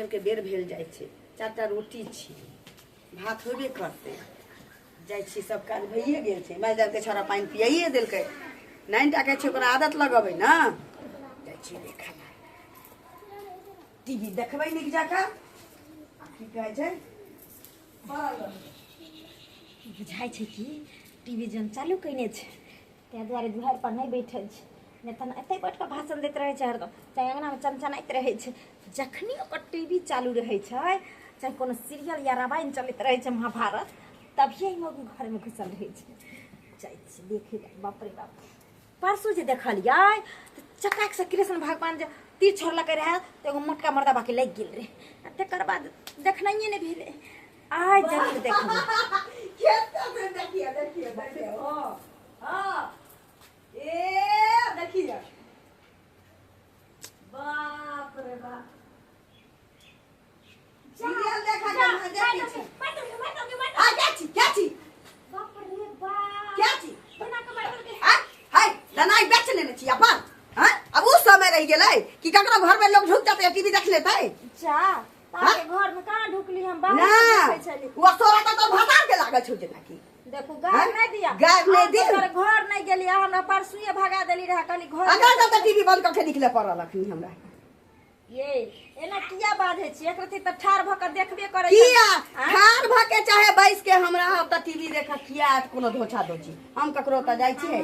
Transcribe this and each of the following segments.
के बेर भेल जाइ छै, चारिटा रोटी छी, भात होबे करतै। जाइ छी, सब काज भइए गेल छै। माल जालके छौड़ा पानि पियाइए देलकै। नाइन टाके छै, ओकरा आदत लगबै ने। जाइ छी देखऽ, टीवी देखबै नीक जकाँ। की कहै छै, बुझाइ छै कि टीवी जन चालू कयने छै, ताहि दुआरे दुआरि पर नहि बैठल छै, नहि तऽ एतहि बैठ कऽ भाषण दैत रहै छै हरदम, चाहे अङ्गनामे चनचनाइत रहै छै। जखनी ओकर टी वी चालू रहै छै, चाहे कोनो सीरियल या रामायण चलैत रहै छै, महाभारत, तभिए मौगी घरमे घुसल रहै छै। जाइ छी देखै लए। बाप रे बाप, परसू जे देखलियै तऽ चकाकसँ कृष्ण भगवान जे तीर छोड़लकै रहए तऽ एगो मोटका मर्दा बाकी लागि गेल रहै, आ तकर बाद देखनाइए नहि भेलै। आइ जरूर देखबै। देखिए देखिए देखिए, हाँ हाँ, ए देखिए, बाप रे बाप, सीरियल देखा के हम देखी छी। आ क्या छी, क्या छी, बाप रे बाप, क्या छी? बना के मारल के आ हाय, दनाई बेच लेने छी अपन। हाँ, अब उस समय रह गेलै कि ककरो घर में लोग ढुक जाते, टीवी देख लेते। जा ताके घर में कहाँ ढुकली हम, बाहर ना से देखै छली। वो सोरा तो तोर भसार के लागल छौ जेनाकि। देखू, गार नहीं दिया, गार नहीं हम दिया। दोसर घर नहीं गेली, हमरा परसुए भगा देली रहे, कहली घर अगर जब तक टीवी बंद करके निकले पड़ल अखनी हमरा। ये एना किया बाधे छी? एक रत्ती तऽ ठाढ़ भऽ कऽ देखबे करै किया आँय? ठाढ़ भऽ के चाहे बैस के हमरा अब तऽ टीवी देख किया आयत कोनो धोछा धोछी? हम ककरो तऽ जाइ छियै?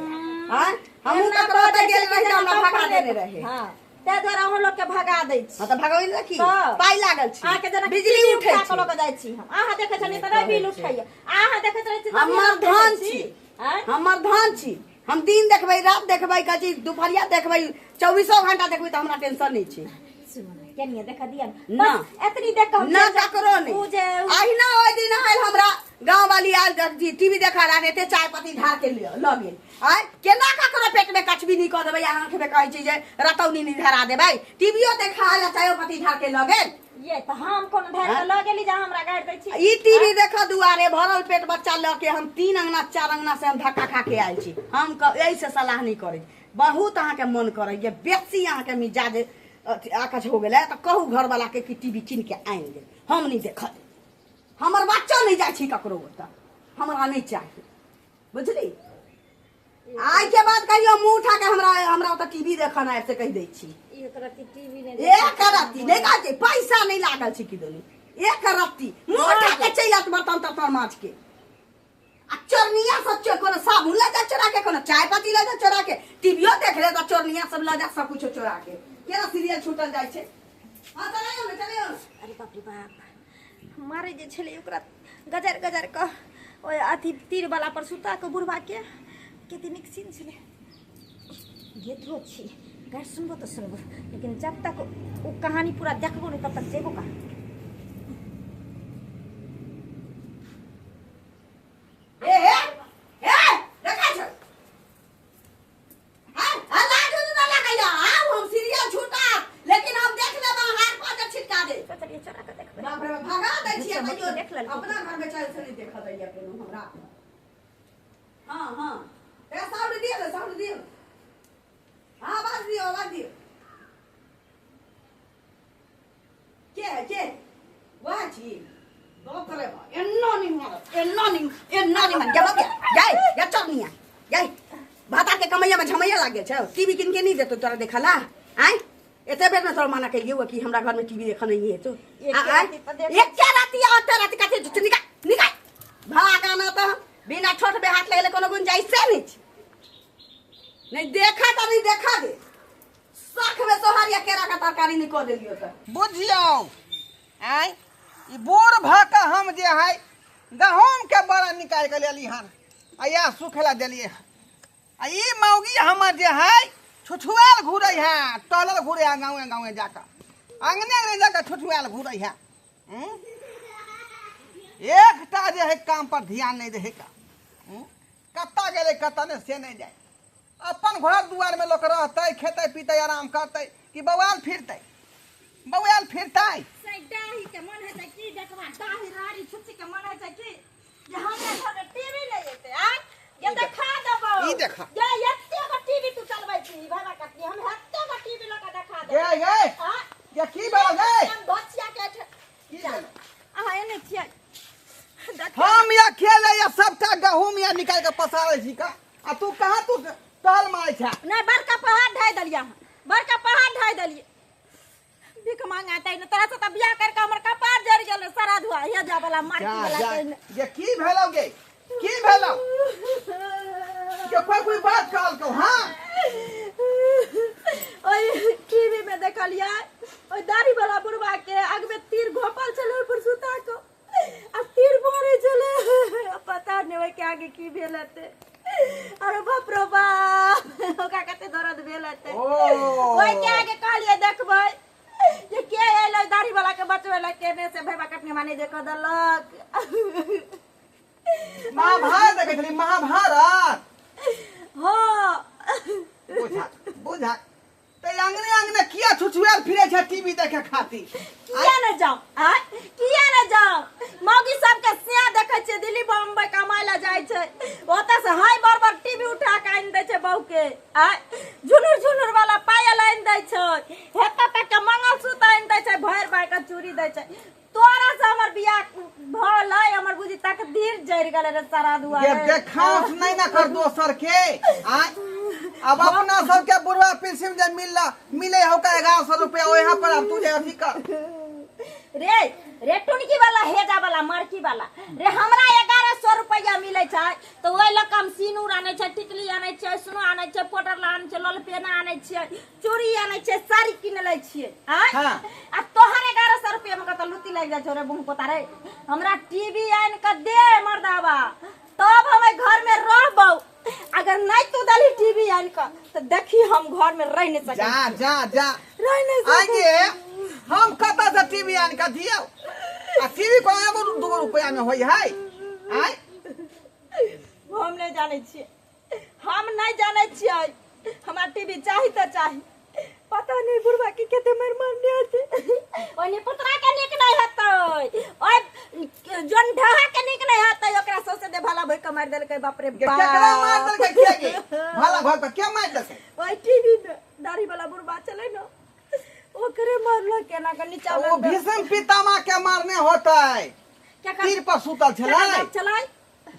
आँय, हमहूँ एना ककरो तऽ बाजै गेल छै रही तऽ जेना हमरा भगा कपड़े- देने रहे। हाँ, ताहि दुआरे अहूँ लोग के भगा दै छी। हाँ तऽ भगबै ने की? तऽ। पाइ लागल छै, अहाँके जेना बिजली टीवी उठै उठा कऽ लऽ छै। कऽ जाइ छी हम, अहाँ देखै छलियै तऽ नहि बिल उठैया, अहाँ देखैत रहै छी तभिए हमर हम देखै धन छी। छी। आँय? हमर धन छी। हम दिन देखबै, रात देखबै, कथी दुपहरिया देखबै, चौबीसो घंटा देखबै तऽ हमरा टेंशन नहि छै। सुनू ने, केनिये देखा दिया ने। ना। बस एतनी देख कऽ हम ना चलि जायब। ककरो नहीं। उ जे अहिना ओहि दिन आयल, हमरा गाँव वाली आयल, टीवी देखा रहा, एते चाय पत्ती ढार के लऽ गेल। आय केना ककरो पेट में कछबी नहीं कऽ देबै? आँख में कहै छी जे रतौनी नहीं धरा देबै। टीवीओ देखा आयल आ चायो पत्ती ढार के लऽ गेल। ये तऽ हम कोनो ढार के लऽ गेली जे हमरा गाड़ि दै छी? ई टीवी देखऽ दुआरे भरल पेट बच्चा लऽ के हम तीन अंगना चार अंगना से हम धक्का खा के आयल छी। हम एहिसँ सलाह नहि करै छी। बहुत अहाँके मन करैए, बेसी अहाँके मिजाज अथी आकछ हो गेलै तऽ कहू घरवाला के कि टीवी कीन के आनि दे, हम नहि देखऽ देब। हमर बच्चो नहि जाइ छी ककरो ओतऽ, हमरा नहि चाही, बुझली? आइ के बाद कहियो मुंह उठा के हमरा हमरा ओतऽ टीवी देखऽ नहि आबि से कहि दै छी। एक रत्ती टीवी नहि एक रत्ती नहि कहै छै, पैसा नहि लागल छै कि दुनू। एक रत्ती मुंह उठा के चलि आयत बर्तन तर्तन माछ के आ चोरनिया सब कोनो साबुन लऽ जा चोरा के, कोनो चाय पत्ती लऽ जा चोरा के, टीवीओ देख ले तऽ चोरनिया सब लऽ जा सब कुछो चोरा के। केना सीरियल छूटल जाइ छै? हाँ, चलैयौ ने, चलैयौ ने। अरे बाप रे बाप, मारे जे छलै ओकरा गजर गजर कऽ ओहि अथी तीर वाला पर सुता कऽ बुढ़बा के, कते नीक सीन छलै। गेथो छी, गारि सुनबो तऽ सुनबो, लेकिन जब तक ओ कहानी पूरा देखबो नहि तब तक जेबो कहाँ? ए ए ए, देखै छौ? हाँ, हाँ, लाज उज ना लगैया। आउ हम सीरियल छूटा, लेकिन हम देख लेब, हार पाँच छिटका दे। सोचलियै चोरा कऽ देखबै। बाप रे बाप, भगा दै छियै। गुस्सा तैयो देख लेलकै। अपना घर में चैन से नहीं देखऽ दैया कोनो हमरा। हाँ हाँ, ए साउंड दियौ ने, साउंड दियौ। हाँ, आवाज दियौ, आवाज दियौ। के है, के वह छी? बाप रे बाप, एन्ना नहीं मारत, एन्ना नहीं, एन्ना नहीं मार। जा जाय या चरनिया जाय, भाता के कमैया में झमैया लाग गेल छौ। टीवी किन के नहीं देतो तोरा देखला? आय एते बेर ने तोरा मना केलियौ कि हमरा घर में टीवी देखऽ नहीं हेतो। एके आय राति पर देखै एके राति आ ओते राति कथी? निकाल निकाल, भाग आना तऽ बिना ठोठ में हाथ लगेले कोनो गुंजाइश नहीं छै। नहीं देखा तऽ नहीं देखा दे। सख में सोहारिया केरा का तरकारी नहीं कऽ देलियौ तऽ बुझियौ, आँय, ई बूढ़ भऽ कऽ हम जे है गहूँम के बड़ा निकालि कऽ लेली हन आ इएह सुखै लए देलियै हन, आ ई मौगी हमर जे है छुछुआल घुरै है, टहलल घुरै है, गाँवे गाँवे जाकऽ, अङ्गने अङ्गने जाकऽ छुछुआल घुरै है। हूँ? एकटा जे है काम पर ध्यान नहि दै है का। हूँ? कतऽ गेलै कतऽ नहि से नहि जाय। अपन घर दुआरमे लोक रहतै, खेतै पीतै, आराम करतै कि बौआल फिरतै, बौआल फिरतै? से डाही के मन हेतै की देखबा, डाही राड़ी छुच्छी के मन हेतै की जे हमरा घर में टीवी नहि एतै? आय ये देखा देबौ, ई देखा। ये एते गो टीवी तू चलबै छी भाबा कटनी, हम एते गो टीवी लऽ के देखा देबौ। गे गे आय ये की भेल गे? हम धोचिया के निकाल के पसारै छी का आ तू कहाँ तू टहल मारै छा नहि बड़का पहाड़ ढाइ देलियै अहाँ बड़का पहाड़ ढाइ देलियै भीख मांगा तै ने तोरा से तऽ बियाह करके हमर कपार जरि गेल सारा धुआ हे जा वाला मार जा वाला जा तै ये की भेलौ गे की भेलौ के कोई कोई बात कहलकौ हाँ ओहि टीवी में देखलियै ओहि दाढ़ी वाला बुढ़वा के अगबे तीर घोपल छलै ओहि पर सुता कऽ आ तीर मारै छलै पता नहि ओहिके आगे की भेल हेतै अरे बाप रो बाप ओकरा कते दर्द भेल हेतै ओ। ओहिके आगे कहलियै देखबै जे के एलै दाढ़ी वाला के बचबै लए केने से भैबा कटने माने जे कऽ देलक महाभारत देखै छली महाभारत हँ बुझा बुझा तऽ अंगने अंगने किया छुछुआल फिरै छै टीवी देखे खातिर किया ने जाओ आय किया ने जाओ मौगी सबके सिया देखै छियै दिल्ली बम्बई कमाय लए जाइ छै ओतऽ से हाय बर बर टीवी उठा के आनि दै छै बहू के आय झुनुर झुनुर वाला पायल आनि दै छै हेतऽ तक के मंगलसूत्र आनि दै छै भरि भरि के चूड़ी दै छै तोरा से हमर बियाह भलै हमर बुझी तकदीर जरि गेलै रे सारा ये दुआरे देखाउस नहीं ना कर दोसर के आय अब अपना सबके बुढ़वा पेंशन जे मिलला मिले हो का 1100 रुपया ओहा पर अब तू जे अथी कर रे रे टुनकी वाला हेजा वाला मरकी वाला रे हमरा 1100 रुपया मिलै छै तऽ ओहि लऽ कऽ हम सिनूर आनै छै टिकली आनै छै सुनो आनै छै पाउडर आनै छै ललपेना आनै छियै चूड़ी आनै छियै साड़ी किन लै छियै आँय हाँ। आ तोहर 1100 रुपया में कतऽ लुत्ती लागि जाइ छौ रे बुम पोता रे हमरा टीवी आनि कऽ दे मर्दाबा तब हम एहि घर में रहबौ अगर नहीं तू दली टीवी आनि कऽ तऽ देखी हम घर में रह नहीं सकै जा जा जा रह नहीं सकै आगे हम कतऽ से टीवी आनि कऽ दियौ आ टीवी कोनो एगो दूगो रुपया में होइ है आय हम नहीं जानै छियै हम नहीं जानै छियै हमरा टीवी चाही तऽ चाही पता नहीं बुढ़वा के कते मार मारने हेतै ओने पुतरा के नीक नहीं हेतै ओइ जोन ढहा के नीक नहीं हेतै ओकरा सौसे दे भला भई के मारि देलकै बाप रे के केकरा मार बाप देलकै के गे भला भल पर के मार देलकै ओइ टीवी में दाढ़ी वाला बुढ़वा चले न ओकरे मारलक केना के नीचा ओ भीष्म पितामह के मारने होतै तीर पर सुतल छलै चलै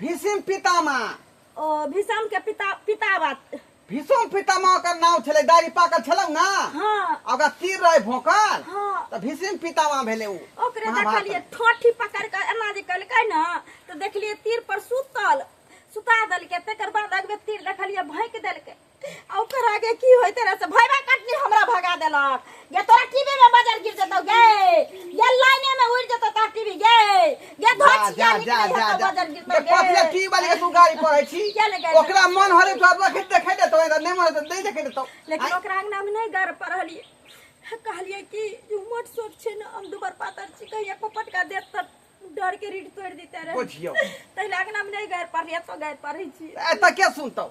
भीष्म पितामह ओ भीष्म के पिता पिता बात भीष्म पितामह के नाम छलै दाढ़ी पाकल छलौ ना हाँ आ ओकरा तीर रहे भोंकल हाँ तऽ भीष्म पितामह भेलै ओ ओकरे महाभारत। देखलिए ठोठी पकड़ के एना जे कलकै ने तऽ देखलिए तीर पर सुतल सुता देलकै तकर बाद अगबे तीर देखलिए भैंक देलकै आ ओकर आगे की होइत रहे से भैबा कटनी हमरा भगा देलक गे तोरा टीवी में बजर गिर जेतौ गे गे लाइने में उड़ जेतौ तोरा टीवी गे गे जा धोचिया जा निकलै जा जा हेतौ जा बजर ये गिरतौ कथी गे टीवी वाली के तू गाड़ी पढ़ै छी किया ने गारि ओकरा मन हरे तो रखे देखे देतौ नहीं मन हरे नहीं देखे देतौ लेकिन ओकरा अंगना में नहीं गार पढ़लिए कहलिए कि जे मोट सोट छै ने हम दुबर पातर छी कहिया को पटका देत तऽ डर के रीढ़ तोड़ि देते रहे बुझियौ ताहि लए अंगना में नहीं गारि पढ़लिए एतऽ गारि पढ़ै छी एतऽ के सुनतौ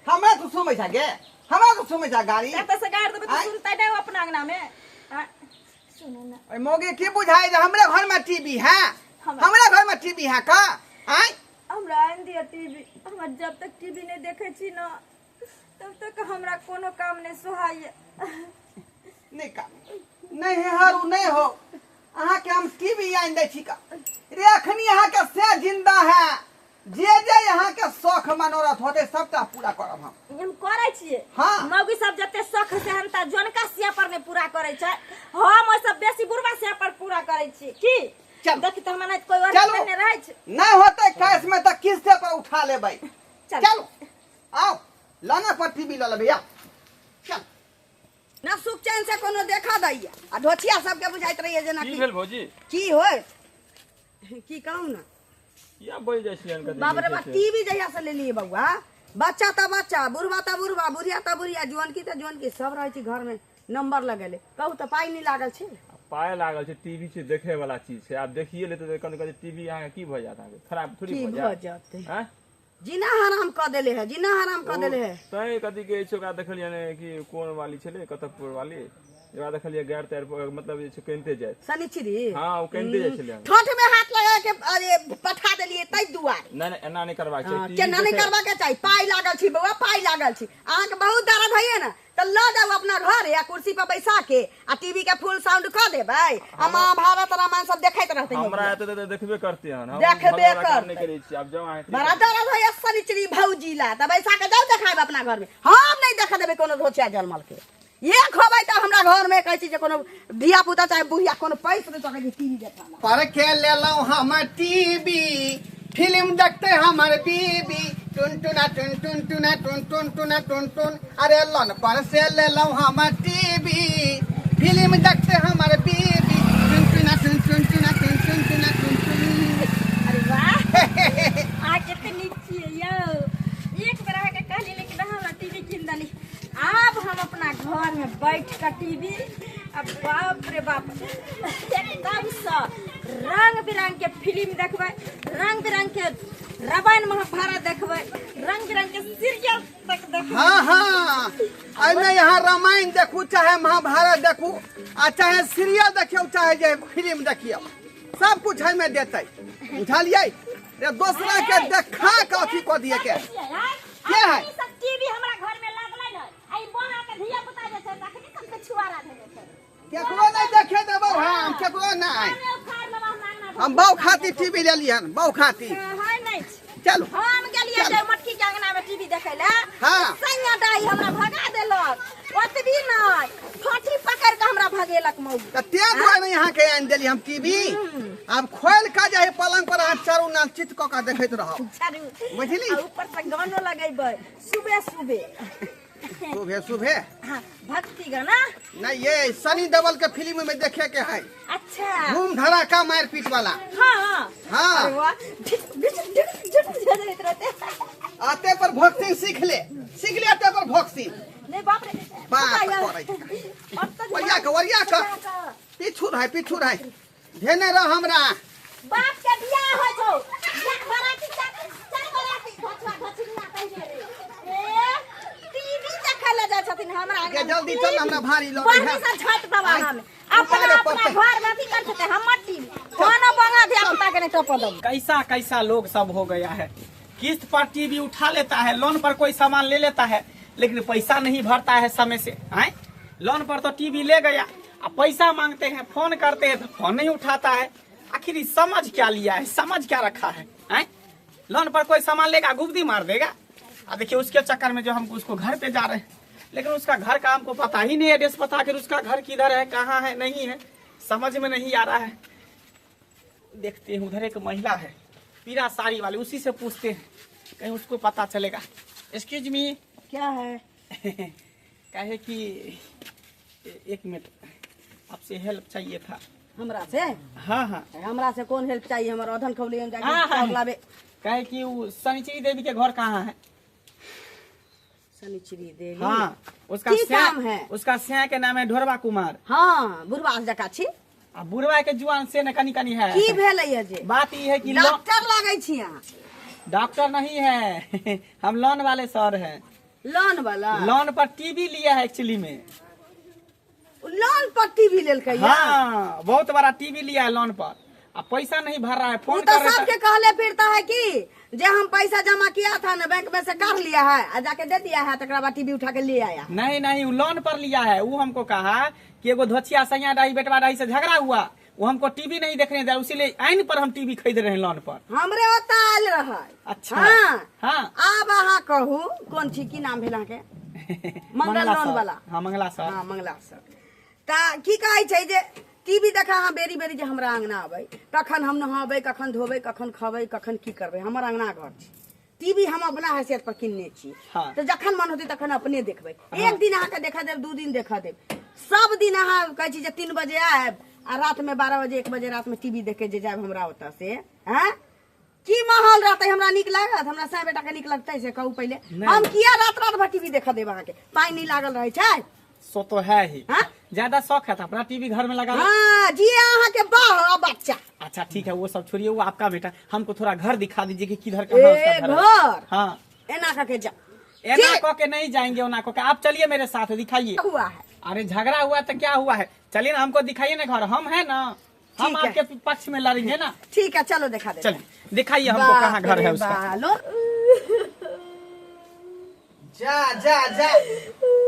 हमरा तो सुनै छा गे हमरा तो सुनै छा गाड़ी एतऽ से गारि देबै तऽ आँय? सुनतै नहि ओ अपना अंगना में आँय, सुनू ने ओइ मौगी की बुझाइ जे हमरे घर में टीवी है हमरा- हमरे घर में टीवी है का आय हमरा आनि दिअ टीवी हमरा जब तक टीवी नहि देखै छी ने तब तक हमरा कोनो काम नहि सोहाइए नहि काम नहि हे हरू नहि हो अहाँके हम टीवी आनि दै छी का रे अखनी अहाँके से जिंदा है जे जे अहाँके शौख मनोरथ होतै सबटा पूरा करब हम हम करै छियै हाँ। मौगी सब जते शौख सेहनता जनका सिया पर नहि पूरा करै छै हम ओहि सब बेसी बुढ़वा सिया पर पूरा करै छियै की चलू। देखी तऽ हमरा नहि कोई और चलू। नहि रहै छै नहि होतै कैश में तऽ किस्ते पर उठा लेबै चलू। चलू आउ लाना पर टीवी लऽ लेबै आउ चल ना सुख चैन से कोनो देखा दैया आ ढोछिया सबके बुझाइत रहैया जेना की कि भेल भौजी की होय की कहू ना किया बोल जाइ छियन कथी बाप रे बाप टीवी जहिया से लेलिए बउआ बच्चा तऽ बच्चा बुढ़वा तऽ बुढ़वा बुढ़िया तऽ बुढ़िया जुअनकी तऽ जुअनकी सब रहै छै घरमे नंबर लगेले कहू तऽ पाइ नहि लागल छै पाय लागल छै टीवी छै देखे वाला चीज छै आब देखिए लेते तऽ कनि कनि टीवी अहाँके की भऽ जायत अहाँके खराब थोड़ी की भऽ भऽ जायत जेतै आँय जीना हराम कऽ देले है जीना हराम कऽ देले है तैं कथी कहै छै ओकरा देखलियै ने कि कोन वाली छलै कतकपुर वाली ओकरा देखलियै गैर तैर पर मतलब जे छै कनिते जाइत शनिचरी हँ ओ कनिते जाइ छलै ठोठ में हाथ लगा के अरे पठा देलिए ताहि दुआरे नहि नहि एना नहि करबाक हँ, छै केना नहि करबाक चाही पाइ लागल छी बौआ पाइ लागल छी अहाँके बहुत दर्द होइए ने तऽ लऽ जाउ अपना घर या कुर्सी पर बैसा के आ टीवी के फुल साउंड कऽ देबै आ महाभारत रामायण सब देखैत रहतै हमरा एते तऽ देखबे करते हन हम देखबे भगवान काम नहि करतै। करै छी आब जाउ अहाँ बड़ा दर्द होइए शनिचरी भौजी ला तऽ बैसा के जाउ देखायब अपना घर में हम नहि देख देबै कोनो धोचिया जलमल के एक होबै तऽ हमरा घर में कहै छी जे कोनो धिया पुता चाहे बुढ़िया कोनो पैस नहि सकै छै टीवी देखा ला पर के लेलहुँ हम टीवी फिल्म देखते हमर बीबी टुन टुना टुन टुन टुना टुन टुन टुना टुन टुन अरे लोन पर से लेलहुँ हम टीवी फिल्म देखते हमर बीबी टुन टुना टुन टुन टुना टुन टुन टुना टुन टुन। अरे वाह, अहाँ कते नीक छियै यौ। एक बेर अहाँके कहली लेकिन अहाँ हमरा टीवी कीन देली। आब हम अपना घर में बैठ कऽ टीवी आ बाप रे बाप एकदमसँ रंग बिरंग के फिल्म देखबै, रंग बिरंग के रामायण महाभारत देखबै, रंग बिरंग के सीरियल तक देखबै। हाँ हाँ, एहिमे यहाँ रामायण देखू चाहे महाभारत देखू आ चाहे सीरियल देखियौ चाहे जे फिल्म देखियौ, सब कुछ एहिमे देतै, बुझलियै? रे दोसरा के देखा के अथी कऽ दिए के के है? ई सब टीवी हमरा घर में लागलै ने, आ ई बौआ के धिया पुता जे छै तखनी सबके छुआरा देने छै। केकरो नहीं देखे देबौ हम, केकरो नहीं। हमे उखाड़ लेबै हमरा अंगना। हम बहु खाती टीवी लेलियै हन, बहु खाती। है नहीं छै। चलू। हम गेलियै चलू। जे मटकी के अंगना में टीवी देखै ले। हाँ। सैया डाही हमरा भगा देलक। ओतबी नहीं, फाटी पकड़ के हमरा भगेलक मौगी। तऽ तें दुआरे नहि अहाँके आनि देली हम टीवी। आब खोलि कऽ जे है पलंग पर अहाँ चारू नाल चित कऽ कऽ देखैत रहब। चलू। बुझली? आ ऊपर से गानो लगेबै सुबह सुबह। सुबह सुबह? हाँ, भक्ति गाना। नहीं, ये सनी देओल के फिल्म में देखे के है। अच्छा। धूम धड़ाका मारपीट वाला। हाँ। हाँ। अरे वाह, झिट, झिट, झिट, झिट, झिट रहते। आते पर भक्ति सीख ले, सीख ले आते पर भक्ति। नहीं बाप रे। बाप पता करे। है। और तो ओरिया के, ओरिया के। पीछू रहे, पीछू रहे, धेने रह हमरा। बाप के बियाह होइ छौ। या बराती चार चार बराती घचवा घचनिया कहि रे। ए टीवी देखै ले जाइ छथिन हमरा गे, जल्दी चल, हमरा भारी लगै बढ़ी है। से छत दबा आइ, हम अपना उतारे अपना पड़तै। घर में अथी कर छते हमर टीवी कोनो बंगा धिया पुता के नहीं टप दब। कैसा कैसा लोग सब हो गया है, किस्त पर टीवी उठा लेता है, लोन पर कोई सामान ले लेता है, लेकिन पैसा नहीं भरता है समय से। आए लोन पर तो टीवी ले गया, अब पैसा मांगते हैं, फोन करते हैं तो फोन नहीं उठाता है। आखिर ये समझ क्या लिया है, समझ क्या रखा है? आए लोन पर कोई सामान लेगा गुब्दी मार देगा। आ देखिए उसके चक्कर में जो हम उसको घर पे जा रहे हैं, लेकिन उसका घर का हमको पता ही नहीं, एड्रेस पता आखिर उसका घर किधर है, कहाँ है, नहीं है, समझ में नहीं आ रहा है। देखते हैं उधर एक महिला है पीला साड़ी वाली, उसी से पूछते हैं, कहीं उसको पता चलेगा। Excuse me. क्या है? कहे कि एक मिनट आपसे हेल्प चाहिए था। हमरा से? हाँ हाँ। हमरा से कौन हेल्प चाहिए? हमर अधन खौली हम जाके हाँ, हाँ। चावल लाबे। कहे कि वो शनिचरी देवी के घर कहाँ है? शनिचरी देवी? हाँ, उसका की स्या- काम है? उसका स्या के नाम है ढोरबा कुमार। हाँ, बुढ़वा जका छी। आ बुढ़वा के जुआन से न कनी कनी है। की भेलै है जे? बात ये है कि डॉक्टर लगै छी अहाँ? डॉक्टर नहीं है, हम लोन वाले सर हैं। लोन वाला? लोन पर टीवी लिया है एक्चुअली में। लोन पर टीवी लेलकै? हाँ, बहुत बड़ा टीवी लिया है लोन पर, आ पैसा नहीं भर रहा है। वो फोन तो कर रहे सबके कहले फिरता है कि जे हम पैसा जमा किया था ना बैंक में से कर लिया है आ जाके दे दिया है, तकरा बाद टीवी उठा के ले आया। नहीं नहीं, वो लोन पर लिया है। वो हमको कहा कि एगो धोचिया सैया डाही बेटवा डाही से झगड़ा हुआ, वो हमको टीवी नहीं देखने दिया, उसीलिए आइन पर हम टीवी खरीद रहे हैं लोन पर। हमरे ओतऽ आयल रहै। अच्छा। हाँ। हाँ। आब अहाँ कहू कोन छी, की नाम भेल अहाँके? मंगल लोन सर। वाला? हाँ, मंगला सर। हाँ, मंगला सर। तऽ की कहै छै जे टीवी देखा अहाँ बेरी बेरी जे हमरा अंगना अबै, कखन हम नहाबै, कखन धोबै, कखन खबै, कखन की करबै? हमर अंगना घर छै, टीवी हम अपना हैसियत पर किनने छी। हाँ। तऽ जखन मन होतै तखन अपने देखबै। एक दिन अहाँके देखा देब, 2 दिन देखा देब, सब दिन अहाँ कहै छी जे 3 बजे आयब आ रात में 12 बजे 1 बजे रात में टीवी देख के जे जायब हमरा ओतऽ से, हैं की माहौल रहतै? हमरा नीक लागत? हमरा साय बेटा के नीक लगतै से कहू पहिले। नहि। हम किया रात रात भर टीवी देखऽ देब अहाँके? पानि नहि लागल रहै छै। सो तो है ही। हाँ? ज्यादा शौक है तो अपना टीवी घर में लगा लो। हाँ जी, अहाँ के बाह बच्चा। अच्छा ठीक है, वो सब छोड़िए, वो आपका बेटा, हमको थोड़ा घर दिखा दीजिए कि किधर कहाँ ए उसका घर है। घर? हाँ। एना कऽ के जा। एना ठीक। कह के नहीं जाएंगे, ओना कह के। आप चलिए मेरे साथ, दिखाइए। हुआ है? अरे झगड़ा हुआ तो क्या हुआ है, चलिए ना, हमको दिखाइए ना घर, हम है ना, हम ठीक है। आपके पक्ष में लड़ेंगे ना। ठीक है, चलो दिखा दे। चलिए दिखाइए हमको कहाँ घर है उसका। लो। जा जा जा,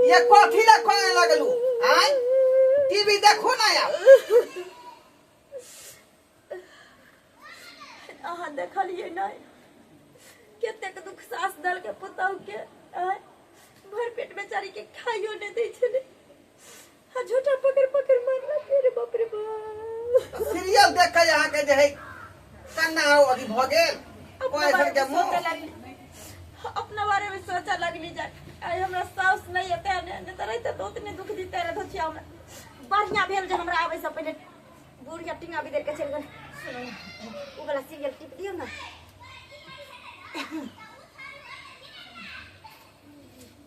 ये कथी ला खोले लगलू? आय टीवी देखो ना यार। देखलियै नहि कतेक दुख सास देलकै पुतहुके आँय भरि पेट बेचारीके खाइयो नहि दै छलै आ झोटा पकड़ पकड़ मारलक रे बाप रे बाप सीरियल देख के अहाँके जे है कन्ना अथी भऽ गेल अपना ओहि बारे के में मुँह सोचे लगली अपना बारे में सोचे लगली जाय आइ हमरा साउस नहि एतै ने नहि तऽ रहिते तऽ उतने दुख दिते रहे धोचिया हमरा बढ़िआँ भेल जे हमरा आबै से पहिले बुढ़िया टींगा बिदर के चलि गेल सुनू ने ओ वाला सीरियल टिप दियौ ने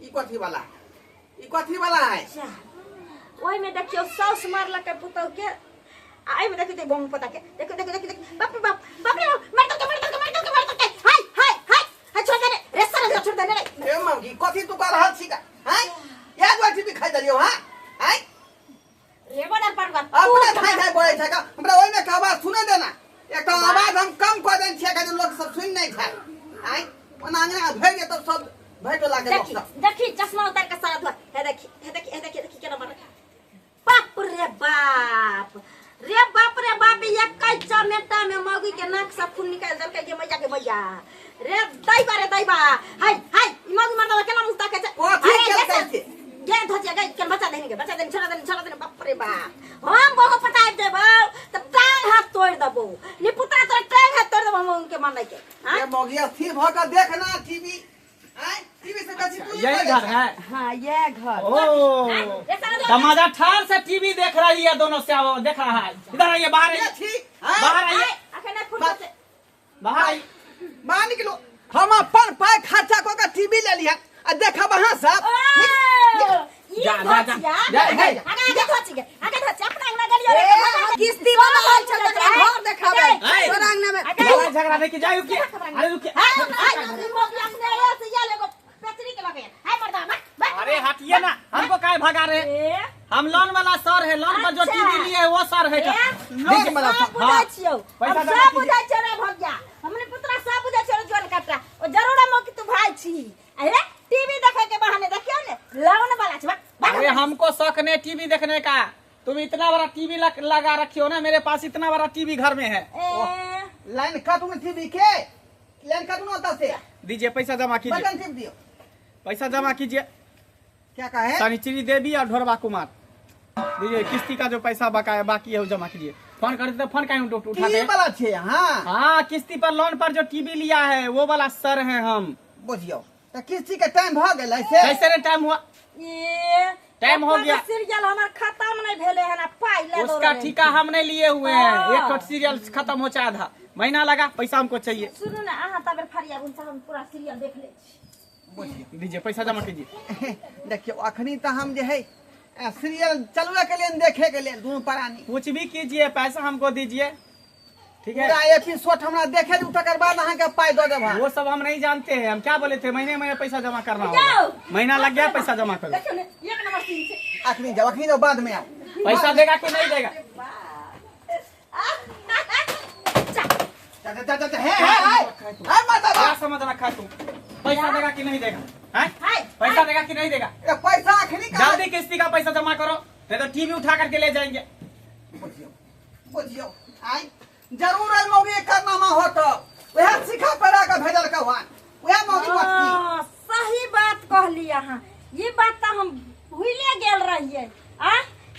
ई कथी वाला ई कथी वाला है अच्छा ओहिमे देखियौ साउस मारलकै पुतहु के आ एहिमे देखियौ तऽ बम पता के देखियौ देखियौ देखियौ देखियौ बाप रे बाप बाप रे बाप मार दलकै मार दलकै मार दलकै मार दलकै हाय हाय हाय हाय छोड़ दे रे रे साला छोड़ दे रे ए मौगी कथी तू कर रहल छी का हैं याद वाची भी खाइ देलियौ हां हैं रे बड़ा पड़वा अपने धाय धाय बोलै छै का हमरा ओहिमे के आवाज सुने देना एक तऽ आवाज हम कम कऽ देने छियै कि लोक सब सुनि नहि छै आँय ओना अंगना भरि जेतौ सब भरि टोला के लोक देखी सब देखी चश्मा उतार के सारा धोआ हे देखी हे देखी हे देखी देखी केना मार बाप रे बाप रे बाप रे बाप एक चमेटा में मौगी के नाक से खून निकाल देलकै गे मैया के मैया रे दैबा रे दैबा हाय हाय ई मौगी मरदवा केना मुँह ताकै छै कथी अरे, केलकै गे से? गे धोचिया गे केना बचा देनी गे बचा देनी छोड़ा देनी छोड़ा देनी बाप रे बाप हम बगो पटाइ देबौ त टांग हाथ तोड़ देबौ निपुता तोरा टांग हाथ तोड़ देबौ हम उनके मानै के हाँ ए मौगी स्थिर भऽ कऽ देख ना टीवी आँय टीवी से कथी तू यही घर है हाँ यह घर ओ तमाजा ठार से टीवी देख रही है दोनों से अब देख रहा है इधर आइए बाहर आइए छी आँय? बाहर आइए अखन फुर्सत से बाहर आइए बाहर निकलो हम अपन पाइ खर्चा कऽ के टीवी लेली हन आ देखब अहाँ सब जा, जा, जा। जा, हे। किस्ती वाला आयल छल तकरा घर देखाबै ए। तोरा अंगना में लड़ाई झगड़ा नहीं की जाए रुकिए अरे रुकिए अरे हटिए ना हमको काहे भगा रहे हैं? हम लोन वाला सर है लोन पर जो अच्छा। टीवी लिए है वो सर है का लोन वाला सर, हाँ। पैसा जमा कीजिए। हमने पुत्रा सब बुझै छियौ जोन कटरा ओ जरूर हम कि तू भाई छी अरे टीवी देखे के बहाने देखियो ने लोन वाला छै बा अरे हमको शौक नहीं टीवी देखने का तुम इतना बड़ा टीवी लगा रखी हो ना मेरे पास इतना बड़ा टीवी घर में है ए लाइन काटू ने टीवी के लाइन काटू ना ओतऽ से दीजिए पैसा जमा कीजिए बटन टिप दियो पैसा जमा कीजिए क्या कहे शनिचरी देवी और ढोरबा कुमार दीजिए किस्ती का जो पैसा बकाया बाकी है वो जमा कीजिए फोन कर देते फोन काहे उठा टीवी दे वाला छै हाँ हाँ किस्ती पर लोन पर जो टीवी लिया है वो वाला सर हैं हम बुझियौ तऽ किस्ती के टाइम भऽ गेलै से कैसे रे टाइम हुआ ए टाइम हो गया। सीरियल हमर खत्म नहीं भेले हन आ पाई ले उसका ठीका हम नहीं लिए हुए हैं हाँ। एक ठो सीरियल खत्म हो चाहे आधा महीना लगा पैसा हमको चाहिए सुनू ना अहाँ तबे फरिया बुन हम पूरा सीरियल देख ले छी बुझियौ दीजिए पैसा जमा कीजिए देखियौ अखनी तऽ हम जे है सीरियल चलबे के लेल देखे के लेल दुनू प्राणी कुछ भी कीजिए पैसा हमको दीजिए ठीक है पूरा एपिसोड हमरा देखे दू तकर बाद अहाँके पाइ दऽ देब हम। वो सब हम नहीं जानते हैं हम क्या बोले थे महीने महीने पैसा जमा करना होगा जाओ। महीना लग गया पैसा जमा करो देखियौ ने एक नंबर सीन छै अखनी जाओ अखनी जाओ बाद में आओ पैसा देगा कि नहीं देगा चा जा जा जा जा हे हे हे हे माता क्या समझ रखा तू पैसा देगा कि नहीं देगा हैं? हाय पैसा देगा कि नहीं देगा ए पैसा अखनी का जल्दी किस्ती का पैसा जमा करो नहीं तो टीवी उठा करके ले जाएंगे बुझियौ बुझियौ आइ जरूर एहि मौगी के कारनामा होत वएह सिखा पढ़ा के भेजल कवान वएह मौगी मस्ती हाँ, सही बात कहली अहाँ ये बात तो हम भूले गेल रहिए आ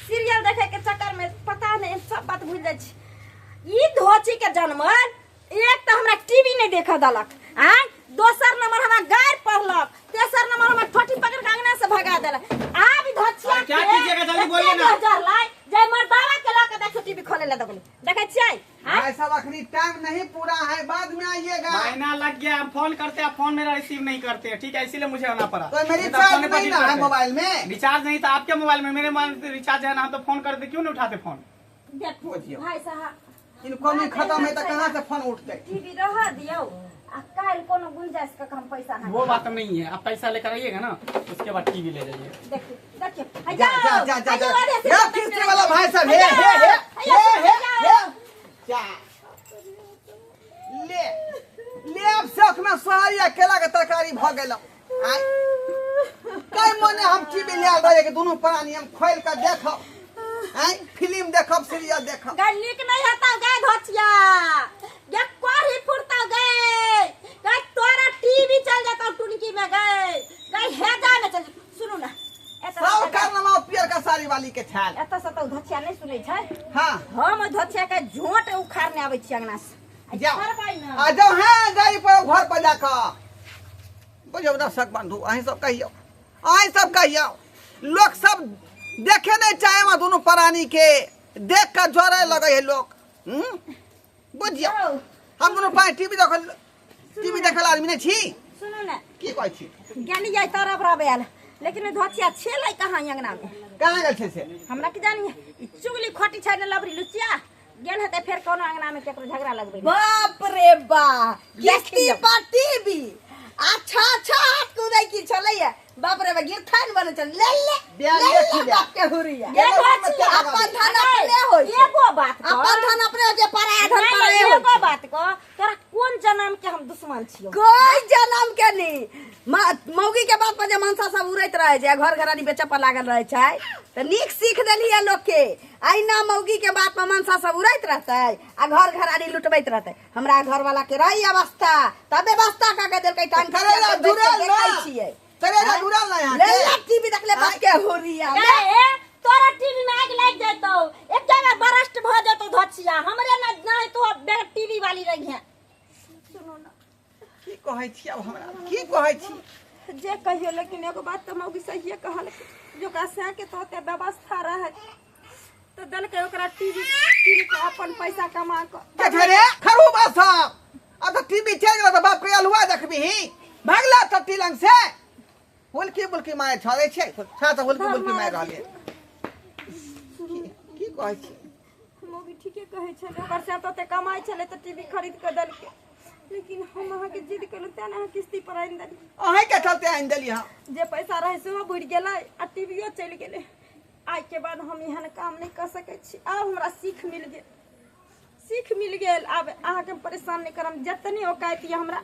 सीरियल देखे के चक्कर में पता नहीं सब बात भूल जाइ छी ई धोची के जनमल एक तो हमरा टीवी नहीं देख देलक आ दोसर नंबर हमरा गारि पढ़लक तेसर नंबर हमरा ठोटी पकड़ के अंगना से भगा देलक आब ई धोचिया क्या कीजिएगा जल्दी बोलिए ना। जरलाई जय मर्दावा के लऽ के देखो टीवी खोले ला दगली देखै छियै आ भाई साहब अखनी टाइम नहीं पूरा है बाद में आइएगा महीना लग गया हम फोन करते हैं आप फोन मेरा रिसीव नहीं करते हैं ठीक है इसीलिए मुझे आना पड़ा तो मेरी नहीं तो आप रिचार्ज फोन पर नहीं ना है करते हैं। मोबाइल में रिचार्ज नहीं था आपके मोबाइल में मेरे मोबाइल में रिचार्ज है ना हम तो फोन करते क्यों नहीं उठाते फोन देखू बुझियौ। भाई साहब इनकमिंग खत्म है तो कहाँ से फोन उठते टीवी रह दियौ आ काल्हि कोनो गुंजाइश के हम पैसा अहाँके वो बात नहीं है आप पैसा लेकर आइएगा ना उसके बाद टीवी ले जाइए देखियौ देखियौ जा जा जा जा जा जा किस्ती वाला भाई साहब हे हे हे हे हे हे जा ले ले अब शौक में सोहारी आ केला के तरकारी भ गेल आय कै मने हम टीवी ले आयल रहियै कि दुनू प्राणी हम खोलि के देखब आय फिल्म देखब सीरियल देखब गाय नीक नहीं हेतौ गाय धोचिया गे कोढ़ी फुरतौ छाल। एतऽ से तऽ धोछिया नहि सुनै छै। हाँ। हम ओहि धोछिया के झोंट उखाड़ने आबै छी अंगना से। आ जाओ। छोड़बै ने। आ जाओ, हाँ, जाइ पर घर पर जाकऽ बुझियौ। दर्शक बंधु, अहीं सब कहियौ, अहीं सब कहियौ, लोक सब देखे नहि चाहे हमरा दुनू प्राणी के, देख कऽ जरे लगै है लोक। बुझियौ, हम दुनू प्राणी टीवी देखल, टीवी देखल आदमी नहि छी। सुनू ने। की कहै छी? गेलियै तरफ रहबै आयल, लेकिन धोछिया छेलै कहाँ अंगना में? कहाँ गेल छै से? हमरा की जानिए, ई चुगली खोटी छै ने, लबरी लुचिया गेल हेतै फेर कोनो अंगना में केकरो झगड़ा लगबै। बाप रे बा, किस्ती देखियौ। पर टीवी, अच्छा अच्छा, हाथ कूदै की छलैया। बाप रे बा, गिरथान बनै छल। ले ले बिया ले ले ले छी बिया। बाप के हुरिया। एगो छी, अपन धन अपने होइ छै। एगो बात कह। अपन धन अपने होइ छै, पराया धन नहीं, पराये होइ एगो छै। बात कह, तोरा कोन जन्म के हम दुश्मन छियौ? कोई जन्म के नहीं। मौगी के बात पर जे मनसा सब उड़ैत रहे छै, घर घरानी बेचऽ पर लागल रहे छै, तऽ नीक सीख देलियै लोक के। अहिना मौगी के बात पर मनसा सब उड़ैत रहतै आ घर घरानी लुटबैत रहतै। हमरा घरवाला के रही अवस्था, तब व्यवस्था कऽ के देलकै, टांग करेला खींच के बैठ के जुड़ल ना। देखै छियै। करेला जुड़ल ना यहाँ ले के। ले टीवी देखले बाप के होरिया। ए, ए, तोरा टीवी में आगि लागि जैतौ, एके बेर बरस्ट भऽ जेतौ धोछिया। हमरे न नहीं तो टीवी वाली रही है। सुनो ना। की कहै छी अब हमरा? की कहै छी? जे कहियो, लेकिन एगो बात तऽ मौगी सहिए कहल, जे ओकरा सएके तऽ ओते व्यवस्था रहै तऽ देलकै ओकरा टीवी कीन कऽ अपन पैसा कमा कऽ। देखे रे खरू बस सब, अब तऽ टीवी चलि गेल तऽ बाप के अलुआ देखबिही। भागला टट्टी लंग से हुलकी बुलकी मारे छड़ै छै, छा तऽ हुलकी बुलकी मारि रहल ये। की कहै छी? मौगी ठीके कहै छलै, ओकर से तऽ ओते कमाइ छलै तऽ टीवी खरीद कऽ देलकै, लेकिन हम अहाँके जिद केलहुँ तेँ ने अहाँ किस्ती पर आनि देलियै। अहीँके चलते आनि देली हँ। जे पैसा रहै सेहो बुड़ि गेलै आ टीवियो चलि गेलै। आइके बाद हम एहन काम नहि कऽ सकै छी। आब हमरा सीख मिल गेल, सीख मिल गेल। आब अहाँके हम परेशान नहि करब। जतनी औकात यऽ हमरा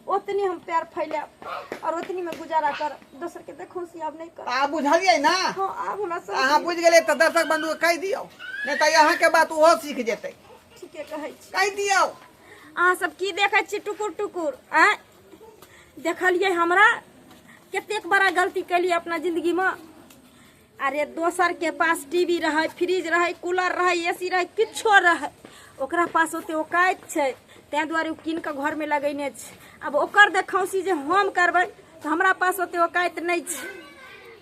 ओतनी हम पैर फैलायब और ओतनी में गुजारा करब, दोसर के देखौंसी आब नहि करब। आब बुझलियै ना? हाँ, आब हमरा सब अहाँ बुझि गेलियै तऽ दर्शक बंधु के कहि दियौ, नहि तऽ अहाँके बात ओहो सीख जेतै। ठीके कहै छी। कहि दियौ। अहाँ सब की देखै छी टुकुर टुकुर? आँय, देखलियै हमरा कतेक बड़ा गलती केलियै अपना जिंदगीमे? अरे, दोसर के पास टीवी रहै, फ्रिज रहै, कूलर रहै, एसी रहै, किछो रहै, ओकरा पास ओते औकात छै ताहि दुआरे ओ कीन कऽ घरमे लगेने छै। आब ओकर देखौंसी जे हम करबै तऽ हमरा पास ओते औकात नहि छै।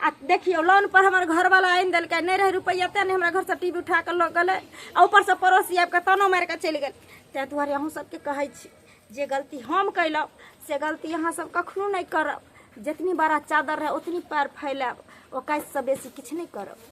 आ देखियौ, लोन पर हमर घरवाला आनि देलकै, नहि रहै रुपैआ तेँ ने हमरा घरसँ टीवी उठा कऽ लऽ गेलै आ ऊपरसँ पड़ोसी आबि कऽ तानो मारि कऽ चलि गेल। ताहि दुआरे अहूँ सबके कहै छी, जे गलती हम कयलहुँ से गलती अहाँ सब कखनो नहि करब। जतनी बड़ा चादर रहै ओतनी पैर फैलायब, औकातसँ बेसी किछु नहि करब।